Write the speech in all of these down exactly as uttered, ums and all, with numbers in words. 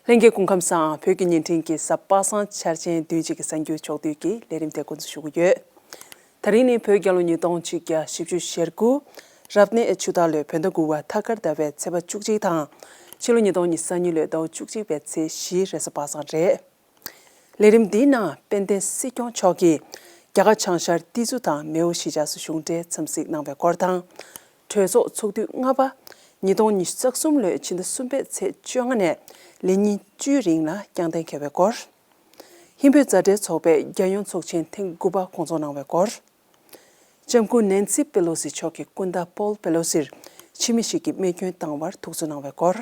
ལྷན་རྒྱས་སྐུ་ཁམས་བཟང་། བོད་ཀྱི་བརྙན་འཕྲིན་གྱི་གཟའ་པ་སངས་འཆར་ཅན་བདུན་གཅིག་གི་གསར་འགྱུར་ཕྱོགས་བསྡུས་ཀྱི་ལས་རིམ་དེ་འགོ་འཛུགས་ཞུ་གི་ཡོད། ད་རིང་ནི་བོད་རྒྱལ་ལོ་ཉིས་སྟོང་ཆིག་བརྒྱ་བཞི་བཅུ་ཞེ་དགུ། རབ་གནས་ཆུ་སྟག་ལོའི་བོད་ཟླ་དགུ་པ་ཐ་སྐར་ཟླ་བའི་ཚེས་པ་བཅུ་གཅིག་དང་། ཕྱི་ལོ་ཉིས་སྟོང་ཉི་ཤུ་རྩ་གཉིས་ལོའི་ཟླ་བ་བཅུ་གཅིག་པའི་ཚེས་བཞི་རེས་གཟའ་པ་སངས་རེད། ལས་རིམ་འདིའི་ནང་དཔལ་ལྡན་སྲིད་སྐྱོང་མཆོག་གིས་རྒྱ་གར་བྱང་ཤར་ཏི་ཛུ་དང་མེའོ་གཞིས་ཆགས་སུ་གཞུང་འབྲེལ་འཚམས་གཟིགས་གནང་བའི་སྐོར་དང་། གྲོས་ཚོགས་ཚོགས་དུས་ལྔ་པ། ཉིས་སྟོང་ཉི་ཤུ་རྩ་གསུམ་ལོའི་ཕྱི་ཟླ་གསུམ་པའི་ཚེས་བཅོ་ལྔ་ནས་ལས་ཉིན་བཅུའི་རིང་ལ་བསྐྱངས་གཏན་འཁེལ་བའི་སྐོར། ཧིན་བོད་མཛའ་འབྲེལ་ཚོགས་པའི་རྒྱལ་ཡོངས་ཚོགས་ཆེན་ཐེངས་དགུ་པ་སྐོང་ཚོགས་གནང་བའི་སྐོར། ལྕམ་སྐུ་ནན་སི་པེ་ལོ་སི་མཆོག་གིས་སྐུ་ཟླ་པོལ་པེ་ལོ་སིར་ཕྱི་མི་ཞིག་གིས་རྨས་སྐྱོན་བཏང་བར་ཐུགས་གསོ་གནང་བའི་སྐོར།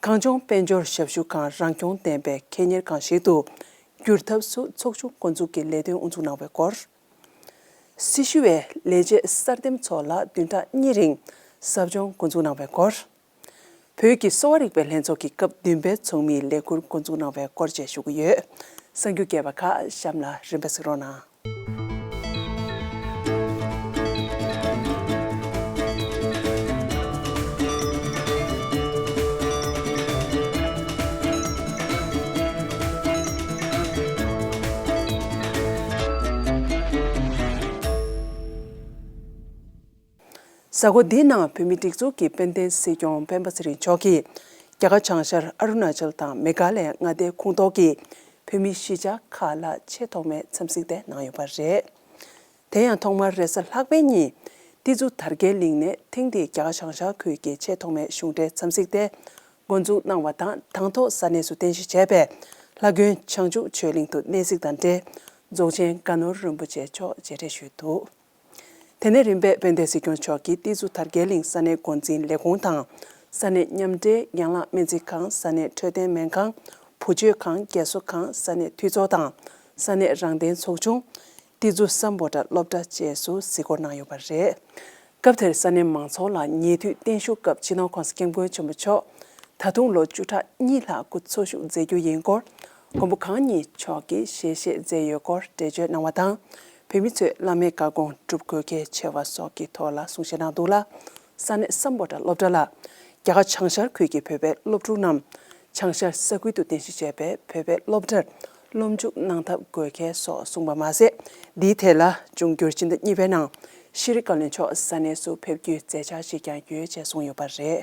གངས་ལྗོངས་དཔལ་འབྱོར་ཞབས་ཞུ་ཁང་རང་སྐྱོང་ལྡན་པའི་ཁེ་གཉེར་ཁང་ཞིག་ཏུ་བསྒྱུར་ཐབས་སུ་ཚོགས་ཆུང་འགོ་འཛུགས་ཀྱི་ལས་དོན་དབུ་འཛུགས་གནང་བའི་སྐོར། སྲི་ཞུ་བའི་ལས་བྱེད་གསར་འདེམས་ཚོགས་ལ་བདུན་ཕྲག་གཉིས་རིང་ཟབ་སྦྱོང་འགོ་འཛུགས་གནང་བའི་སྐོར། བོད་ཀྱི་གསོ་བ་རིག་པའི་ལྷན་ཚོགས་ཀྱི་སྐབས་བདུན་པའི་ཚོགས་མིའི་ལས་འཁུར་འགོ་འཛུགས་གནང་བའི་སྐོར་བཅས་ཞུ་གི་ཡོད། གསར་འགྱུར་རྒྱས་པ་ཁག་གཤམ་ལ་རིམ་པས་གཟིགས་རོགས་གནང་། གཟའ་འཁོར་འདིའི་ནང་བོད་མིའི་སྒྲིག་འཛུགས་ཀྱི་དཔལ་ལྡན་སྲིད་སྐྱོང་སྤེན་པ་ཚེ་རིང་མཆོག་གིས་རྒྱ་གར་བྱང་ཤར་ཨ་རུ་ན་ཅལ་དང་མེ་གྷ་ལའི་མངའ་སྡེའི་ཁོངས་གཏོགས་ཀྱི་བོད་མིའི་གཞིས་ཆགས་ཁག་ལ་ཆེས་ཐོག་མའི་འཚམས་གཟིགས་དེ་གནང་ཡོད་པ་རེད། དེ་ཡང་ཐོག་མར་རེས་གཟའ་ལྷག་པའི་ཉིན་ཏི་ཛུ་དར་རྒྱས་གླིང་ནས་ཐེངས་འདིའི་རྒྱ་གར་བྱང་ཤར་ཁུལ་གྱི་ཆེས་ཐོག་མའི་གཞུང་འབྲེལ་འཚམས་གཟིགས་དེ་འགོ་འཛུགས་གནང་བ་དང་། དང་ཐོག་ས་གནས་སུ་རྟེན་གཞི་བྱས་པའི་ལྷ་དགོན་བྱང་ཆུབ་ཆོས་གླིང་དུ་གནས་གཟིགས་དང་འབྲེལ་རྫོགས་ཆེན་དགའ་ནོར་རིན་པོ་ཆེ་མཆོག་མཇལ་འཕྲད་ཞུས་འདུག་དེ་ནས་རིམ་པས་དཔལ་ལྡན་སྲིད་སྐྱོང་མཆོག་གིས་ཏི་ཛུ་དར་རྒྱས་གླིང་ས་གནས་འགོ་འཛིན་ལས་ཁུངས་དང་། ས་གནས་མཉམ་འབྲེལ་ཡན་ལག་སྨན་རྩིས་ཁང་། ས་གནས་འཕྲོད་བསྟེན་སྨན་ཁང་། བུ་བཅོལ་ཁང་། རྒས་གསོ་ཁང་། ས་གནས་འཐུས་ཚོགས་དང་། ས་གནས་རང་བདེན་ཚོགས་ཆུང་། ཏི་ཛུ་སམ་བྷོ་ཊ་སློབ་གྲྭ་བཅས་སུ་གཟིགས་སྐོར་གནང་ཡོད་པ་རེད། སྐབས་དེར་ས་གནས་མང་ཚོགས་ལ་ཉེ་དུས་བརྟན་བཞུགས་སྐབས་སྤྱི་ནོར་༸གོང་ས་༸སྐྱབས་མགོན་ཆེན་པོ་མཆོག་ད་དུང་ལོ་བཅུ་ཕྲག་གཉིས་ལྷག་སྐུ་འཚོ་བཞུགས་མཛད་རྒྱུ་ཡིན་སྐོར། མགོན་པོ་གང་ཉིད་མཆོག་གིས་ཞལ་བཞེས་མཛད་ཡོད་སྐོར་འགྲེལ་བརྗོད་གནང་བ་དང་། བོད་མི་ཚོས་བླ་མའི་བཀའ་དགོངས་སྒྲུབ་དགོས་གལ་ཆེ་བ་སོགས་ཀྱི་ཐོག་ལ་གསུང་བཤད་གནང་འདུག་ལ། ས་གནས་སམ་བྷོ་ཊ་སློབ་གྲྭ་ལ་རྒྱ་གར་བྱང་ཤར་ཁུལ་གྱི་བོད་པའི་སློབ་ཕྲུག་རྣམས་བྱང་ཤར་ས་ཁུལ་དུ་རྟེན་གཞི་བྱས་པའི་བོད་པའི་སློབ་གྲྭར་སློབ་འཇུག་གནང་ཐབས་དགོས་གལ་སོགས་གསུངས་པ་མ་ཟད། འདིའི་ཐད་ལ་འབྱུང་འགྱུར་སྤྱི་ཟླ་གཉིས་པའི་ནང་ཤྲི་བཀའ་བློན་མཆོག་ས་གནས་སུ་ཕེབས་རྒྱུའི་མཛད་འཆར་ཞིག་ཀྱང་ཡོད་ཅེས་གསུངས་ཡོད་པ་རེད།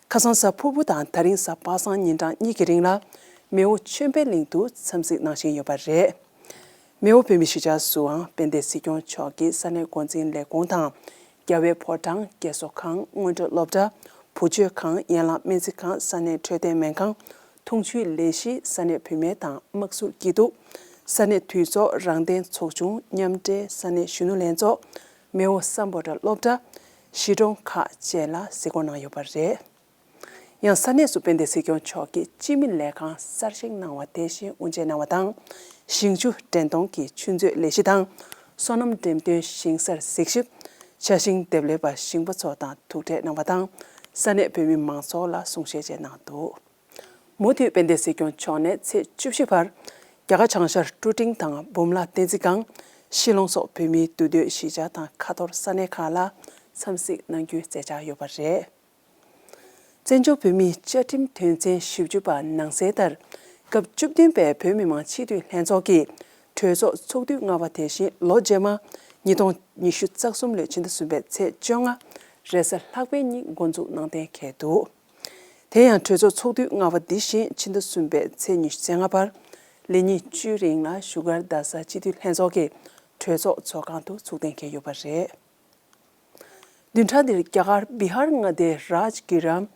ཁ་སང་གཟའ་ཕུར་བུ་དང་ད་རིང་གཟའ་པ་སངས་ཉིན་གྲངས་གཉིས་ཀྱི་རིང་ལ་མེའོ་ཆོས་འཕེལ་གླིང་དུ་འཚམས་གཟིགས་གནང་བཞིན་ཡོད་པ་རེད། མེའོ་བོད་མིའི་གཞིས་ཆགས་སུའང་དཔལ་ལྡན་སྲིད་སྐྱོང་མཆོག་གིས་ས་གནས་འགོ་འཛིན་ལས་ཁུངས་དང་། རྒྱལ་བའི་ཕོ་བྲང་། རྒས་གསོ་ཁང་། སྔོན་འགྲོ་སློབ་གྲྭ། བུ་བཅོལ་ཁང་། ཡན་ལག་སྨན་རྩིས་ཁང་། ས་གནས་འཕྲོད་བསྟེན་སྨན་ཁང་། འཐུང་ཆུའི་ལས་གཞི། ས་གནས་བུད་མེད་དང་དམག་ཟུར་སྐྱིད་སྡུག་ས་གནས་འཐུས་ཚོགས། རང་བདེན་ཚོགས་ཆུང་། མཉམ་འབྲེལ། ས་གནས་གཞོན་ནུ་ལྷན་ཚོགས། མེའོ་སམ་བྷོ་ཊ་སློབ་གྲྭ། གཞིས་གྲོང་ཁག་བཅས་ལ་གཟིགས་སྐོར་གནང་ཡོད་པ་རེད། ཡང་ས་གནས་སུ་དཔལ་ལྡན་སྲིད་སྐྱོང་མཆོག་གིས་སྤྱི་མི་ལས་ཁང་གསར་བཞེངས་གནང་བ་དེ་བཞིན་དབུ་འབྱེད་གནང་བ་དང་། ཞིང་ཆུ་འདྲེན་གཏོང་གི་ཆུ་མཛོད་ལས་གཞི་དང་། སོ་ནམ་འགྲེམས་སྟོན་ཞིང་སར་གཟིགས་ཞིབ། ཆ་ཤིང་འདེབས་ལས་པ་ཞིང་པ་ཚོ་དང་ཐུག་འཕྲད་གནང་བ་དང་། ས་གནས་བོད་མི་མང་ཚོགས་ལ་གསུང་བཤད་བཅས་གནང་འདུག་མུ་མཐུད་དཔལ་ལྡན་སྲིད་སྐྱོང་མཆོག་ནས་ཚེས་བཅུ་བཞི་བར་རྒྱ་གར་བྱང་ཤར་ཀྲུ་ཀྲིང་དང་འབུམ་ལ་བསྟན་འཛིན་སྒང་། ཤི་ལོང་སོགས་བོད་མིའི་འདུས་སྡོད་གཞིས་ཆགས་དང་ཁ་ཐོར་ས་གནས་ཁག་ལ་འཚམས་གཟིགས་གནང་རྒྱུའི་མཛད་འཆར་ཡོད་པ་རེད། བཙན་བྱོལ་བོད་མིའི་བཅའ་ཁྲིམས་དོན་ཚན་བཞི་བཅུ་པ་ནང་གསལ་ལྟར། སྐབས་བཅུ་བདུན་པའི་བོད་མི་མང་སྤྱི་འཐུས་ལྷན་ཚོགས་ཀྱི་གྲོས་ཚོགས་ཚོགས་དུས་ལྔ་པ་དེ་བཞིན་ལོ་རྗེས་མ་ཉིས་སྟོང་ཉི་ཤུ་རྩ་གསུམ་ལོའི་ཕྱི་ཟླ་གསུམ་པའི་ཚེས་བཅོ་ལྔ་རེས་གཟའ་ལྷག་པའི་ཉིན་འགོ་འཛུགས་གནང་གཏན་འཁེལ་འདུག་དེ་ཡང་གྲོས་ཚོགས་ཚོགས་དུས་ལྔ་པ་འདི་བཞིན་ཕྱི་ཟླ་གསུམ་པའི་ཚེས་ཉི་ཤུ་རྩ་ལྔ་བར་ལས་ཉིན་བཅུའི་རིང་ལ་བཞུགས་སྒར་རྡ་ས་སྤྱི་འཐུས་ལྷན་ཚོགས་ཀྱི་གྲོས་ཚོགས་ཚོགས་ཁང་དུ་ཚུགས་གཏན་འཁེལ་ཡོད་པ་རེད། བདུན་ཕྲག་འདིར་རྒྱ་གར་བི་ཧར་མངའ་སྡེའི་རཱཇ་གི་རམ་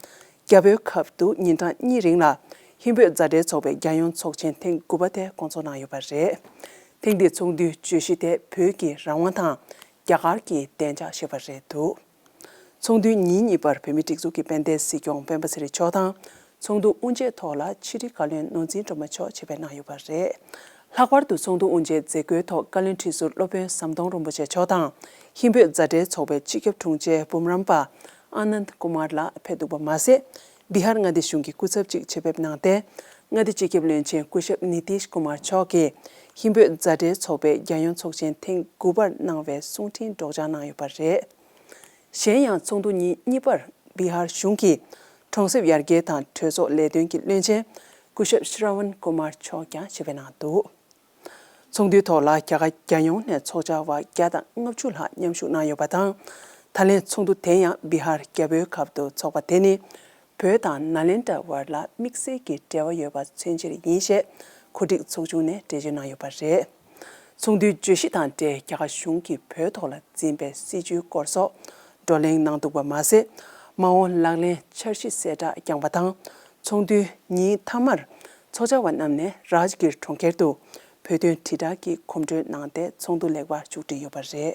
རྒྱ་བོད་ཁབ་ཏུ་ཉིན་གྲངས་གཉིས་རིང་ལ་ཧིན་བོད་མཛའ་འབྲེལ་ཚོགས་པའི་རྒྱལ་ཡོངས་ཚོགས་ཆེན་ཐེངས་དགུ་པ་དེ་སྐོང་ཚོགས་གནང་ཡོད་པ་རེད། ཐེངས་འདིའི་ཚོགས་འདུའི་བརྗོད་གཞི་དེ་བོད་ཀྱི་རང་དབང་དང་རྒྱ་གར་གྱི་བདེ་འཇགས་ཞེས་པ་རེད་འདུག་ཚོགས་འདུའི་ཉིན་གཉིས་པར་བོད་མིའི་སྒྲིག་འཛུགས་ཀྱི་དཔལ་ལྡན་སྲིད་སྐྱོང་སྤེན་པ་ཚེ་རིང་མཆོག་དང་། ཚོགས་འདུ་དབུ་འབྱེད་ཐོག་ལ་ཕྱི་དྲིལ་བཀའ་བློན་ནོར་འཛིན་སྒྲོལ་མ་མཆོག་ཆེད་ཕེབས་གནང་ཡོད་པ་རེད། ལྷག་པར་དུ་ཚོགས་འདུ་དབུ་འབྱེད་མཛད་སྒོའི་ཐོག་བཀའ་བློན་ཁྲི་ཟུར་སློབ་དཔོན་ཟམ་གདོང་རིན་པོ་ཆེ་མཆོག་དང་། ཧིན་བོད་མཛའ་འབྲེལ་ཚོགས་པའི་སྤྱི་ཁྱབ་དྲུང་ཆེ་འབུམ་རམས་པ་ཨ་ནནྡ་ཀུ་མར་ལགས་ཕེབས་འདུག་པ་མ་ཟད། བི་ཧར་མངའ་སྡེ་གཞུང་གི་སྐུ་ཚབ་ཅིག་ཆེད་ཕེབས་གནང་སྟེ། མངའ་སྡེ་སྤྱི་ཁྱབ་བློན་ཆེན་སྐུ་ཞབས་ནི་ཏིཤ་ཀུ་མར་མཆོག་གིས་ཧིན་བོད་མཛའ་འབྲེལ་ཚོགས་པའི་རྒྱལ་ཡོངས་ཚོགས་ཆེན་ཐེངས་དགུ་པར་གནང་བའི་གསུང་འཕྲིན་སྒྲོག་སྦྱང་གནང་ཡོད་པ་རེད། གཞན་ཡང་ཚོགས་འདུ་ཉིན་གཉིས་པར་བི་ཧར་གཞུང་གིས་ གྲོང་གསེབ་ཡར་རྒྱས་དང་གྲོས་ཚོགས་ལས་དོན་གྱི་བློན་ཆེན་སྐུ་ཞབས་ཤྲ་ཝན་ཀུ་མར་མཆོག་ཀྱང་ཞབས་པད་གནང་འདུག། ཚོགས་འདུའི་ཐོག་ལ་རྒྱ་གར་རྒྱལ་ཡོངས་ནས་ཚོགས་བཅར་བ་བརྒྱ་དང་ལྔ་བཅུ་ལྷག་མཉམ་ཞུགས་གནང་ཡོད་པ་དང་། ད་ལན་ཚོགས་འདུ་དེ་ཡང་བི་ཧར་རྒྱ་བོད་ཁབ་ཏུ་འཚོགས་པ་དེ་ནི། བོད་དང་ནཱ་ལེནྡྲ་བར་ལ་དམིགས་བསལ་གྱི་འབྲེལ་བ་ཡོད་པ་མཚོན་ཕྱིར་ཡིན་ཞེས་གོ་སྒྲིག་ཚོགས་ཆུང་ནས་འགྲེལ་བརྗོད་གནང་ཡོད་པ་རེད། ཚོགས་འདུའི་བརྗོད་གཞི་དང་འབྲེལ་རྒྱ་གར་གཞུང་གིས་བོད་ཐོག་ལ་འཛིན་པའི་སྲིད་བྱུས་སྐོར་སོགས་བགྲོ་གླེང་གནང་འདུག་པ་མ་ཟད། མ་འོངས་ལག་ལེན་འཆར་གཞི་གསལ་བསྒྲགས་བསྐྱངས་པ་དང་། ཚོགས་འདུའི་ཉིན་མཐའ་མར་ཚོགས་བཅར་བ་རྣམས་ནས་རཱཇ་གིར་གྲོང་ཁྱེར་དུ་བོད་དོན་དྲིལ་བསྒྲགས་ཀྱི་གོམ་བགྲོད་གནང་སྟེ་ཚོགས་འདུ་ལེགས་པར་མཇུག་སྒྲིལ་ཡོད་པ་རེད།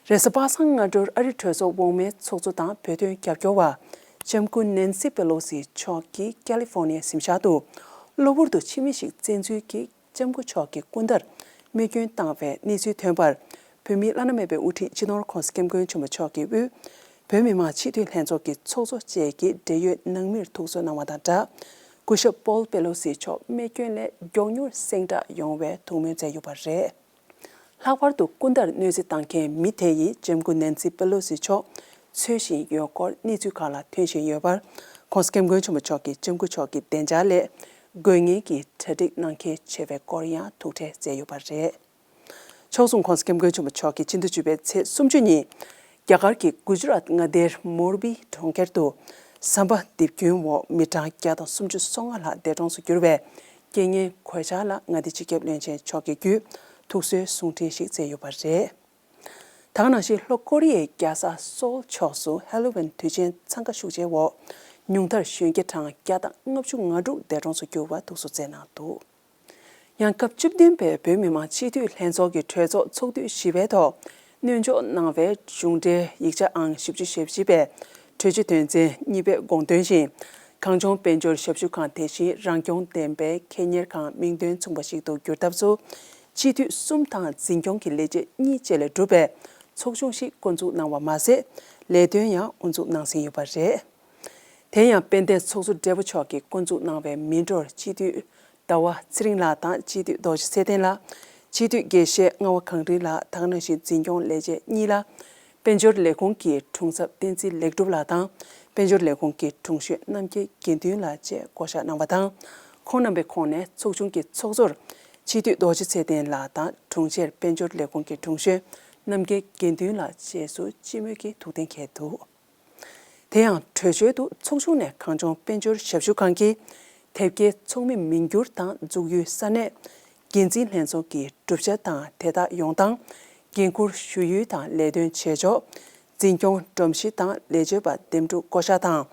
རེས་གཟའ་པ་སངས་སྔ་དྲོར་ཨ་རི་གྲོས་ཚོགས་འོག་མའི་ཚོགས་གཙོ་དང་བོད་དོན་རྒྱབ་སྐྱོར་བ་ལྕམ་སྐུ་ནན་སི་པེ་ལོ་སི་མཆོག་གིས་ཀ་ལི་ཧྥོ་ནི་ཡའི་གཟིམ་ཤག་ཏུ་གློ་བུར་དུ་ཕྱི་མི་ཞིག་བཙན་འཛུལ་གྱིས་ལྕམ་སྐུ་མཆོག་གི་སྐུ་ཟླར་རྨས་སྐྱོན་བཏང་བའི་གནས་ཚུལ་ཐོན་པར། བོད་མིའི་བླ་ན་མེད་པའི་དབུ་ཁྲིད་སྤྱི་ནོར་༸གོང་ས་༸སྐྱབས་མགོན་ཆེན་པོ་མཆོག་གི་དབུས་བོད་མི་མང་སྤྱི་འཐུས་ལྷན་ཚོགས་ཀྱི་ཚོགས་གཙོ་བཅས་ཀྱིས་འབྲེལ་ཡོད་ནང་མིར་ཐུགས་གསོ་གནང་བ་དང་སྦྲགས། སྐུ་ཞབས་པོལ་པེ་ལོ་སི་མཆོག་རྨས་སྐྱོན་ལས་མགྱོགས་མྱུར་གསལ་བསྒྲགས་ཡོང་བའི་ཐུགས་སྨོན་བསྩལ་ཡོད་པ་རེད། ལྷག་པར་དུ་སྐུ་ཟླར་གནོད་འཚེ་བཏང་མཁན་མི་དེ་ཡིས་ལྕམ་སྐུ་ནན་སི་པེ་ལོ་སི་མཆོག་འཚོལ་བཞིན་ཡོད་སྐོར་གནས་ཚུལ་ཁག་ལ་ཐོན་བཞིན་ཡོད་པར། ༸གོང་ས་༸སྐྱབས་མགོན་ཆེན་པོ་མཆོག་གིས་ལྕམ་སྐུ་མཆོག་གི་བདེ་འཇགས་སླད་དགོས་ངེས་ཀྱི་གྲ་སྒྲིག་གནང་གལ་ཆེ་བའི་སྐོར་ཡང་ཐུགས་ཁྲལ་བསྩལ་ཡོད་པ་རེད། ཕྱོགས་མཚུངས་༸གོང་ས་༸སྐྱབས་མགོན་ཆེན་པོ་མཆོག་གིས་ཕྱི་ཟླ་བཅུ་པའི་ཚེས་སུམ་ཅུ་ཉིན། རྒྱ་གར་གྱི་གུ་ཇ་རཱཏ་མངའ་སྡེའི་མོར་བི་གྲོང་ཁྱེར་དུ་ཟམ་པ་རྡིབ་སྐྱོན་འོག་མི་གྲངས་བརྒྱ་དང་སུམ་ཅུ་སོ་ལྔ་ལྷག་འདས་གྲོངས་སུ་གྱུར་བའི་རྐྱེན་ངན་གོད་ཆག་ལ་མངའ་སྡེ་སྤྱི་ཁྱབ་བློན་ཆེན་མཆོག་གི་བརྒྱུད་ཐུགས་གསོའི་གསུང་འཕྲིན་ཞིག་བསྩལ་ཡོད་པ་རེད། ད་ག་ནང་བཞིན་ལྷོ་ཀོ་རི་ཡའི་རྒྱལ་ས་སོལ་ཕྱོགས་སུ་ཧེ་ལོ་ཝིན་དུས་ཆེན་འཚང་ཁ་ཤུགས་ཆེའི་འོག་ཉུང་མཐར་གཞོན་སྐྱེས་གྲངས་བརྒྱ་དང་ལྔ་བཅུ་ང་དྲུག་འདས་གྲོངས་སུ་གྱུར་བ་ཐུགས་གསོ་བསྩལ་གནང་འདུག། ཡང་སྐབས་བཅུ་བདུན་པའི་བོད་མི་མང་སྤྱི་འཐུས་ལྷན་ཚོགས་ཀྱི་གྲོས་ཚོགས་ཚོགས་དུས་བཞི་པའི་ཐོག་སྣོལ་འཇོག་གནང་བའི་གཞུང་འབྲེལ་ཡིག་ཆ་ཨང་བཞི་བཅུ་ཞེ་བཞི་པའི་གྲོས་ཆོད་དོན་ཚན་གཉིས་པའི་དགོངས་དོན་བཞིན། གངས་ལྗོངས་དཔལ་འབྱོར་ཞབས་ཞུ་ཁང་དེ་བཞིན་རང་སྐྱོང་ལྡན་པའི་ཁེ་གཉེར་ཁང་མིང་དོན་མཚུངས་པ་ཞིག་ཏུ་བསྒྱུར་ཐབས་སུ། སྤྱི་འཐུས་གསུམ་དང་འཛིན་སྐྱོང་གི་ལས་བྱེད་གཉིས་བཅས་ལས་གྲུབ་པའི་ཚོགས་ཆུང་ཞིག་བསྐོ་འཛུགས་གནང་བ་མ་ཟད། ལས་དོན་ཡང་དབུ་འཛུགས་གནང་ཟིན་ཡོད་པ་རེད། དེ་ཡང་དཔལ་ལྡན་ཚོགས་གཙོ་སྦྲེལ་པོ་མཆོག་གིས་བསྐོ་འཛུགས་གནང་བའི་མི་འགྲོར་སྤྱི་འཐུས་ཟླ་བ་ཚེ་རིང་ལགས་དང་སྤྱི་འཐུས་རྡོ་རྗེ་ཚེ་བརྟན་ལགས། སྤྱི་འཐུས་དགེ་བཤེས་རྔ་བ་གངས་རི་ལགས། ད་ག་ནང་བཞིན་འཛིན་སྐྱོང་ལས་བྱེད་གཉིས་ལ། དཔལ་འབྱོར་ལས་ཁུངས་ཀྱི་དྲུང་ཚབ་བསྟན་འཛིན་ལེགས་གྲུབ་ལགས་དང་། དཔལ་འབྱོར་ལས་ཁུངས་ཀྱི་དྲུང་ཞོན་རྣམ་རྒྱལ་དགེ་འདུན་ལགས་བཅས་བསྐོ་གཞག་གནང་བ་དང་། ཁོང་རྣམ་པའི་ཁོངས་ནས་ཚོགས་ཆུང་གི་ཚོགས་གཙོར་སྤྱི་འཐུས་རྡོ་རྗེ་ཚེ་བརྟན་ལགས་དང་། དྲུང་ཆེར་དཔལ་འབྱོར་ལས་ཁུངས་ཀྱི་དྲུང་ཞོན་རྣམ་རྒྱལ་དགེ་འདུན་ལགས་བཅས་སུ་སྤྱི་མོས་ཀྱིས་ཐུགས་གཏན་འཁེལ་འདུག། དེ་ཡང་གྲོས་ཆོད་དུ་ཚོགས་ཆུང་ནས་གངས་ལྗོངས་དཔལ་འབྱོར་ཞབས་ཞུ་ཁང་གི་དེབ་སྐྱེལ་ཚོགས་མི་མིང་བསྒྱུར་དང་འཛུགས་ཡུལ་ས་གནས། འགན་འཛིན་ལྷན་ཚོགས་ཀྱི་གྲུབ་ཆ་དང་དེ་དག་ཡོང་སྟངས། འགན་འཁུར་ཞུ་ཡུལ་དང་ལས་དོན་བྱེད་ཕྱོགས། འཛིན་སྐྱོང་སྒྲོམ་གཞི་དང་ལས་བྱེད་པ་འདེམས་སྒྲུག་བསྐོ་གཞག་དང་།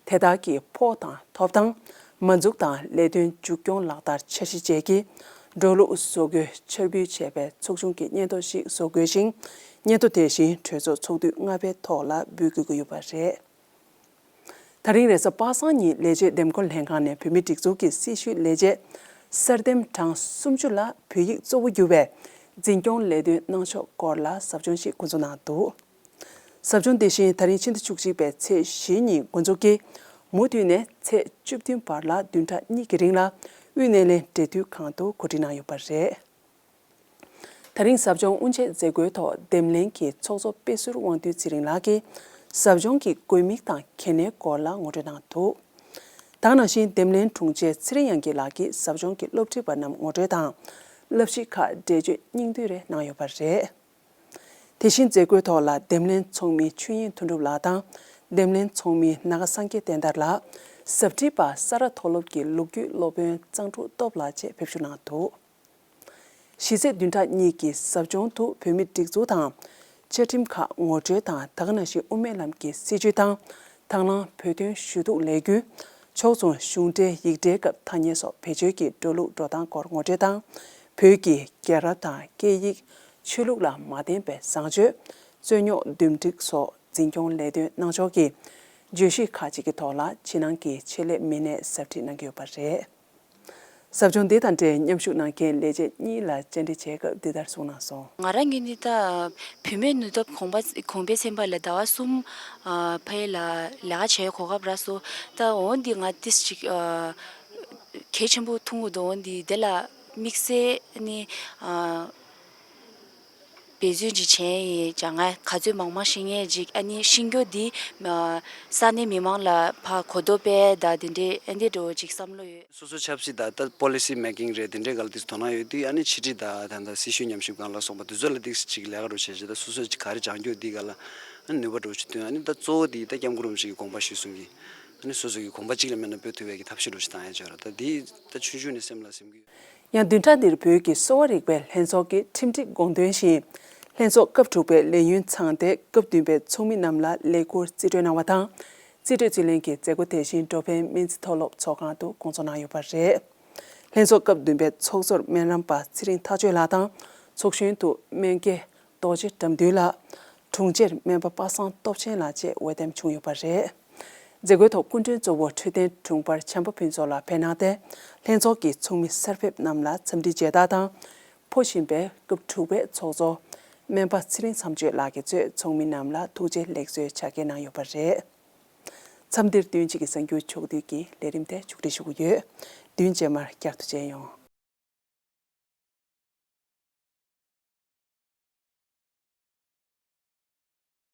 དེ་དག་གི་ཕོགས་དང་ཐོབ་ཐང་། མ་འཛུགས་དང་ལས་དོན་མཇུག་སྐྱོང་ལག་བསྟར་འཆར་གཞི་བཅས་ཀྱི་འགྲོ་ལུགས་བཟོ་འགོད་འཆར་འབུལ་བྱས་པའི་ཚོགས་ཆུང་གི་སྙན་ཐོ་ཞིག་བཟོ་དགོས་ཤིང་། སྙན་ཐོ་དེ་བཞིན་གྲོས་ཚོགས་ཚོགས་དུས་ལྔ་པའི་ཐོག་ལ་འབུལ་དགོས་ཀྱི་ཡོད་པ་རེད། ད་རིང་རེས་གཟའ་པ་སངས་ཉིན་ལས་བྱེད་འདེམས་བསྐོ་ལྷན་ཁང་ནས་བོད་མིའི་སྒྲིག་འཛུགས་ཀྱི་སྲི་ཞུའི་ལས་བྱེད་གསར་འདེམས་གྲངས་སུམ་ཅུ་ལ་བོད་ཡིག་གཙོ་བོ་གྱུར་བའི་འཛིན་སྐྱོང་ལས་དོན་གནང་ཕྱོགས་སྐོར་ལ་ཟབ་སྦྱོང་ཞིག་འགོ་འཛུགས་གནང་འདུག། ཟབ་སྦྱོང་དེ་བཞིན་ད་རིང་ཕྱི་ཟླ་བཅུ་གཅིག་པའི་ཚེས་བཞི་ཉིན་འགོ་འཛུགས་ཀྱིས་མུ་མཐུད་ནས་ཚེས་བཅུ་བདུན་བར་ལ་བདུན་ཕྲག་གཉིས་ཀྱི་རིང་ལ་དབུས་སྣེ་ལེན་འབྲེལ་མཐུད་ཁང་དུ་གོ་སྒྲིག་གནང་ཡོད་པ་རེད། ད་རིང་ཟབ་སྦྱོང་དབུ་འབྱེད་མཛད་སྒོའི་ཐོག་འདེམས་ལྷན་གྱི་ཚོགས་གཙོ་དཔེ་ཟུར་དབང་འདུས་ཚེ་རིང་ལགས་ཀྱིས་ཟབ་སྦྱོང་གི་དགོས་དམིགས་དང་གལ་གནད་སྐོར་ལ་ངོ་སྤྲོད་གནང་འདུག། ད་ག་ནང་བཞིན་འདེམས་ལྷན་དྲུང་ཆེ་ཚེ་རིང་དབྱངས་སྐྱིད་ལགས་ཀྱིས་ཟབ་སྦྱོང་གི་སློབ་ཁྲིད་པ་རྣམས་ངོ་སྤྲོད་དང་། བསླབ་གཞི་ཁག་འགྲེལ་བརྗོད་སྙིང་བསྡུས་རེ་གནང་ཡོད་པ་རེད། དེ་བཞིན་མཛད་སྒོའི་ཐོག་ལ་འདེམས་ལྷན་ཚོགས་མི་ཆོས་དབྱིངས་དོན་གྲུབ་ལགས་དང་། འདེམས་ལྷན་ཚོགས་མི་སྣ་དགའ་སངས་རྒྱས་བསྟན་དར་ལགས། ཟབ་ཁྲིད་པ་ས་རཱ་མཐོ་སློབ་ཀྱི་ལོ་རྒྱུས་སློབ་དཔོན་གཙང་ཕྲུག་སྟོབས་ལགས་བཅས་ཕེབས་བསུ་གནང་འདུག། གཞིས་རྩེ་བདུན་ཕྲག་གཉིས་ཀྱི་ཟབ་སྦྱོང་དུ་བོད་མིའི་སྒྲིག་འཛུགས་དང་། བཅའ་ཁྲིམས་ཁག་ངོ་སྤྲོད་དང་། ད་ག་ནང་བཞིན་དབུ་མའི་ལམ་གྱི་སྲིད་བྱུས་དང་། དང་བླངས་བོད་དོན་ཞུ་གཏུག་ལས་འགུལ། ཕྱོགས་མཚུངས་གཞུང་འབྲེལ་ཡིག་འབྲེལ་སྐབས་ཐ་སྙད་སོགས་བེད་སྤྱོད་ཀྱི་འགྲོ་ལུགས་འགྲོ་སྟངས་སྐོར་ངོ་སྤྲོད་དང་། བོད་ཀྱི་རྒྱལ་རབས་དང་སྐད་ཡིག་ཆོས་ལུགས་ལ་མ་བརྟེན་པའི་བཟང་སྤྱོད། རྩོད་རྙོག་འདུམ་འགྲིག་སོགས་འཛིན་སྐྱོང་ལས་དོན་གནང་ཕྱོགས་ཀྱི་བརྗོད་གཞི་ཁག་ཅིག་གི་ཐོག་ལ་ཕྱི་ནང་གི་ཆེད་ལས་མི་སྣས་ཟབ་ཁྲིད་གནང་གི་ཡོད་པ་རེད། ཟབ་སྦྱོང་འདི་དང་འབྲེལ་མཉམ་ཞུགས་གནང་མཁན་ལས་བྱེད་གཉིས་ལ་བཅར་འདྲི་བྱས་སྐབས་འདི་ལྟར་གསུངས་གནང་སོང་། ང་རང་གིས་ནི་ད་བུད་མེད་ནུས་སྟོབས་གོང་པ་གོང་འཕེལ་ཚན་པ་ལ་ཟླ་བ་གསུམ་ཨ་ཕ་ཡུལ་ལ་ལས་ཀ་བྱེད་གོ་སྐབས་རག་སོང་། ད་འོ་འདི་ང་ཏིས་ཅིག་ཨ་གལ་ཆེན་པོ་མཐོང་གི་འདུག། འོ་འདི་དེ་ལ་དམིགས་བསལ་ནི་ཨ། འབད་བརྩོན་ཅིག་བྱས་ཡིན་ཅང་ང་ག་ཚོད་མང་མང་ཤེས་ངེས་ཅིག་ཨ་ནི་ཤེས་རྒྱུ་འདི་ས་གནས་མི་མང་ལ་ཕ་གོ་རྟོགས་སྤེལ་ད་དེ་འདྲས་ཨ་འདི་འགྲོ་ཅིག་བསམ་བློ་ཡོད། སོ་སོ་ཆབ་སྲིད་དང་ད་policy making རེད་དེ་འདྲའི་སྒང་ལ་ཏིག་དོ་སྣང་ཡོད་དུས་ཨ་ནི་ཕྱི་དྲིལ་དང་ད་ད་སྲི་ཞུ་ཉམས་ཞིབ་ཁང་ལ་སོགས་པ་དེ་ཚོ་ལ་ཏིག་ཅིག་ལས་ཀ་འགྲོ་བྱས་བྱས་ད་སོ་སོ་ཅིག་ག་རེ་སྦྱང་རྒྱུ་འདི་ག་ལ་ཨ་ནི་ནུས་པ་འགྲོ་ཅིག་ཐོན་ཨ་ནི་ད་གཙོ་བོ་འདི་ད་སྐྱབས་མགོན་རིན་པོ་ཆེ་གི་དགོངས་པ་གཞིར་བཟུང་གིས་ཨ་ནི་སོ་སོ་གི་གོམ་པ་གཅིག་ལ་མེད་ན་སྤོ་ཐུབ་པའི་གི་ཐབས་ཤེས་འགྲོ་ཅིག་བཏང་ཡ་བྱས་ར་ད་འདི་ད་ཆུང་ཆུང་ནས་སེམས་ལ་སེམས་ཀྱི། ཡང་བདུན་ཕྲག་འདིར་བོད་ཀྱི་གསོ་བ་རིག་པའི་ལྷན་ཚོགས་ཀྱི་ཁྲིམས་སྒྲིག་དགོངས་དོན་བཞིན། ལྷན་ཚོགས་སྐབས་དྲུག་པའི་ལས་ཡུན་ཚང་སྟེ་སྐབས་བདུན་པའི་ཚོགས་མི་རྣམས་ལ་ལས་འཁུར་རྩིས་སྤྲོད་གནང་བ་དང་། རྩིས་སྤྲོད་རྩིས་ལེན་གྱི་མཛད་སྒོ་དེ་བཞིན་འགྲོ་ཕན་སྨན་རྩིས་མཐོ་སློབ་ཚོགས་ཁང་དུ་སྐོང་ཚོགས་གནང་ཡོད་པ་རེད། ལྷན་ཚོགས་སྐབས་བདུན་པའི་ཚོགས་གཙོར་སྨན་རམས་པ་ཚེ་རིང་ཐག་ཆོད་ལགས་དང་། ཚོགས་གཞོན་དུ་སྨན་དགེ་རྡོ་རྗེ་དགྲ་འདུལ་ལགས། དྲུང་ཆེར་སྨན་པ་པ་སངས་སྟོབས་ཆེན་ལགས་བཅས་འོས་འདེམས་བྱུང་ཡོད་པ་རེད། མཛད་སྒོའི་ཐོག་སྐུ་མགྲོན་གཙོ་བོ་འཕྲོད་བསྟེན་དྲུང་འཕར་བྱམས་པ་ཕུན་ཚོགས་ལགས་ཕེབས་གནང་སྟེ། ལྷན་ཚོགས་ཀྱི་ཚོགས་མི་གསར་ཕེབས་རྣམས་ལ་འཚམས་འདྲི་མཇལ་དར་དང་། འཕོ་བཞིན་པའི་སྐབས་དྲུག་པའི་ཚོགས་གཙོ་སྨན་པ་ཚེ་རིང་མཚམས་གཅོད་ལགས་ཀྱིས་གཙོས་ཚོགས་མི་རྣམས་ལ་ཐུགས་རྗེ་ལེགས་གསོའི་ཕྱག་འཁྱེར་གནང་ཡོད་པ་རེད། མཚམས་འདིར་བདུན་གཅིག་གི་གསར་འགྱུར་ཕྱོགས་བསྡུས་ཀྱི་ལས་རིམ་དེ་མཇུག་སྒྲིལ་ཞུ་གི་ཡོད། བདུན་རྗེས་མར་བསྐྱར་དུ་མཇལ་ཡོང་།